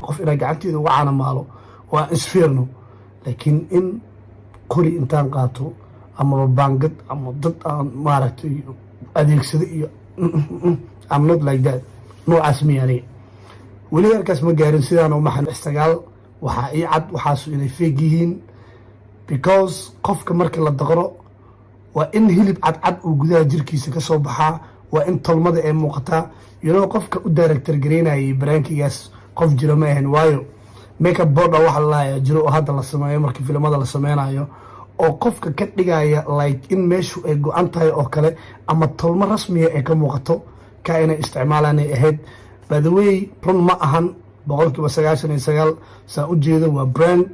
Qof inaa gacanteeda uga caanamaalo oo aan isfiirno, laakiin in qori intaan qaato amaba baangad ama dad aan maaragtay adeegsado iyo, I'm not like that. Noocaas miya aniga. Weli halkaas ma gaarin. Sidaan umaxan sagaal waxaa ii cad waxaasu inay fake yihiin, because qofka marka la daqro waa in hilib cadcad uu gudaha jirkiisa ka soo baxaa, waa in tolmada ay muuqataa. Qofka u director gareynayay prankigaas qof jiro ma ahan, waayo makeup board waxa la jiro oo hadda la sameeyo marka filimada la sameynayo, oo qofka ka dhigaya like in meeshu ay go-an tahay oo kale ama tolmo rasmiya ay ka muuqato, ka inay isticmaalaan ay ahayd. By the way, run ma ahan. 99% saan u jeedo waa prank.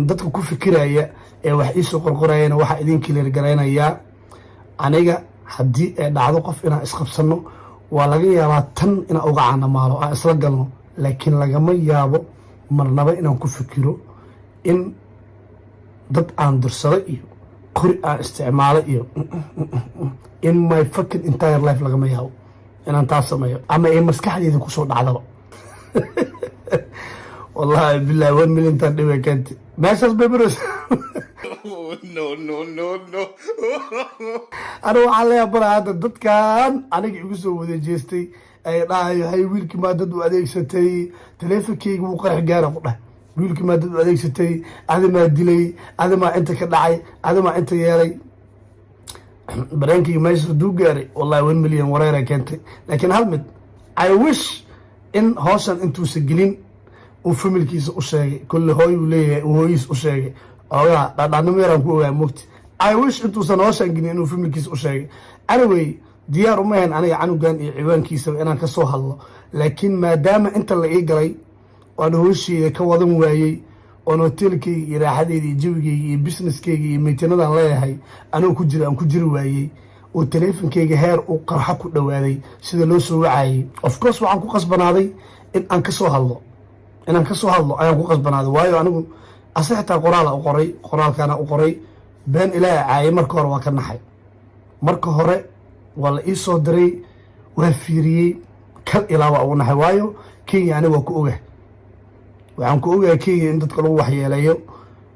Dadka ku fikiraya ee wax iisoo qorqorayana waxaa idin clear garaynayaa, aniga haddii ay dhacdo qof inaan isqabsano, waa laga yaabaa tan inaan uga caanamaalo aan isla galno, laakiin lagama yaabo marnaba inaan ku fikiro in dad aan dirsado iyo qori aan isticmaalo iyo. In my fucking entire life lagama yaabo inaan taas sameeyo ama ay maskaxdeyda kusoo dhacdaba. Wallahi billahi, 1 million tan dhibe keenti meeshaas bay maraysa. No, no, no, no. Aniga waxaa la yaabana hadda dadkan aniga igu soo wada jeestay ay dhahayo, "Hay, wiilkii maa dad u adeegsatay? Taleefonkeyga wuu qarax gaara." Ku dhah, "Wiilkii maa dad u adeegsatay? Adimaa dilay? Adimaa inta ka dhacay? Adimaa inta yeelay?" Prankiga meesha haduu gaaray, wallahi 1 million wareera keentay. Laakiin hal mid, I wish in hawshan intuusa gelin uu familkiisa u sheegay. Kolle hooyuu leeyahay, uu hooyihiis u sheegay. Oogaa dhadhaanimo yaraan ku ogaa mogti. I wish intuusan hawshan gelin inuu familkiisa u sheegay. Anyway, diyaar uma ahayn aniga canugan iyo ciwaankiisaba inaan ka soo hadlo, laakiin maadaama inta la ii galay oan hoosheyda ka wadan waayey, oon hoteelkeyga iyo raaxadeyda iyo jawigeyga iyo businesskeyga iyo meetinadan leeyahay anoo ku jira aan ku jiri waayey, oo taleefonkeyga heer uu qarxo ku dhowaaday sida loo soo wacayay, of course waxaan ku qasbanaaday in aan ka soo hadlo. Inaan ka soo hadlo ayaan ku qasbanaaday, waayo anigu ase xitaa qoraala u qoray, qoraalkaana u qoray. Been Ilaaha caayay. Marka hore waa ka naxay. Marka hore waa la ii soo diray, waa fiiriyey, kal ilaa waa ugu naxay, waayo Kenya aniga waa ku ogahay. Waxaan ku ogahay Kenya in dadka lagu waxyeeleeyo.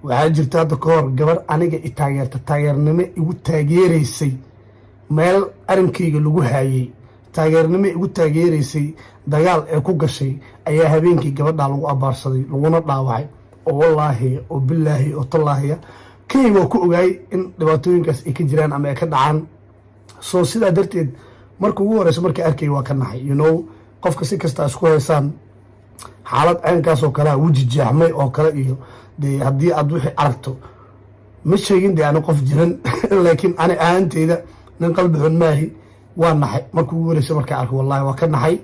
Waxaa jirta hadda ka hor gabar aniga i taageerta, taageernimo igu taageeraysay, meel arrinkayga lagu haayey taageernimo igu taageeraysay, dagaal ee ku gashay ayaa habeenkii gabadhaa lagu abaarsaday, laguna dhaawacay. Oo wallaahi oo bilaahi oo tallaahiya, Kenya waa ku ogaay in dhibaatooyinkaas ay ka jiraan ama ay ka dhacaan. So sidaa darteed, marka ugu horeysa marka arkay waa ka naxay. Qofka si kasta isku haysaan, xaalad caynkaas oo kalea, weji jeexmay oo kale iyo dee haddii aad wixii aragto, ma sheegin dee ani qof jiran, laakiin ani ahaanteyda nin qalbi xun maahi. Waa naxay marka ugu horeysa markaa arko. Wallahi waa ka naxay.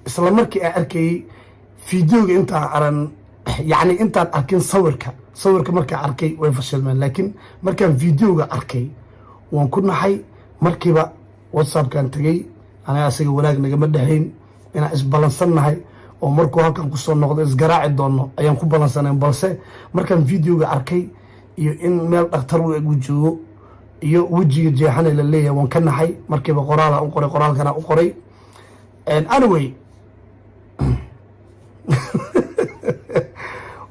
Isla markii aan arkayey videoga, intaan aran, yacni intaan arkin sawirka, sawirka markaan arkay way fashilmeen, laakiin markaan videoga arkay waan ku naxay. Markiiba WhatsAppkan tegey. Aniga asaga wanaag nagama dhexayn. Inaan isbalansannahay oo markuu halkan kusoo noqdo isgaraaci doonno ayaan ku balansanay, balse markaan videoga arkay iyo in meel dhakhtar u eg uu joogo iyo wejiga jeexana la leeyahay, waan ka naxay. Markiiba qoraala u qoray, qoraalkana u qoray. Anyway,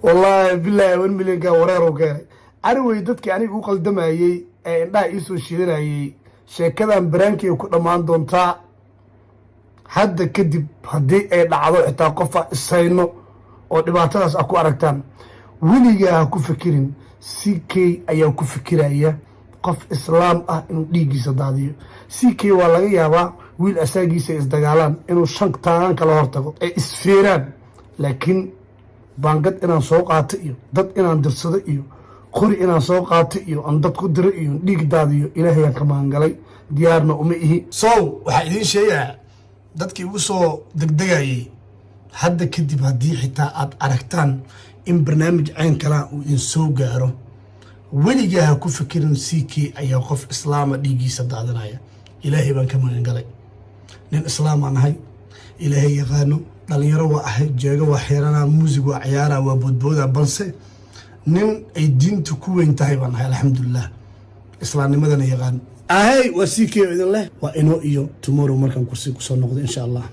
wallahi billahi, 1 millionka wareer u keenay. Anyway, dadkii aniga u qaldamayey ee indhaha iisoo shidanayey, sheekadan prankiga ku dhammaan doontaa. Hadda kadib haddii ay dhacdo xitaa qofa ishayno oo dhibaatadaas a ku aragtaan, weligaa ha ku fikirin CK ayaa ku fikiraya qof islaam ah inuu dhiiggiisa daadiyo. CK waa laga yaabaa wiil asaagiisa isdagaalaan inuu shan taagan kala hortago ay isfeeraan, laakiin baangad inaan soo qaato iyo dad inaan dirsado iyo qori inaan soo qaato iyo aan dad ku diro iyo dhiig daadiyo, Ilaahayaan ka magangalay, diyaarna uma ihi. So waxaa idiin sheegaa dadkii igu soo degdegayey, hadda kadib haddii xitaa aad aragtaan in barnaamij cayn kalaa uu idin soo gaaro, weligaa ha ku fikirin CK ayaa qof islaama dhiiggiisa daadinaya. Ilaahay baan ka magangalay. Nin islaamaan ahay, Ilaahay yaqaano, dhalinyaro waa ahay, jeego waa xiranaa, muusig waa ciyaaraa, waa boodboodaa, balse nin ay diinta ku weyn tahay baan ahay, alxamdulilah, islaamnimadana yaqaan ahey. Waa CK oo idin leh, waa inoo iyo tomorrow markaan kursi kusoo noqdo, insha Allah.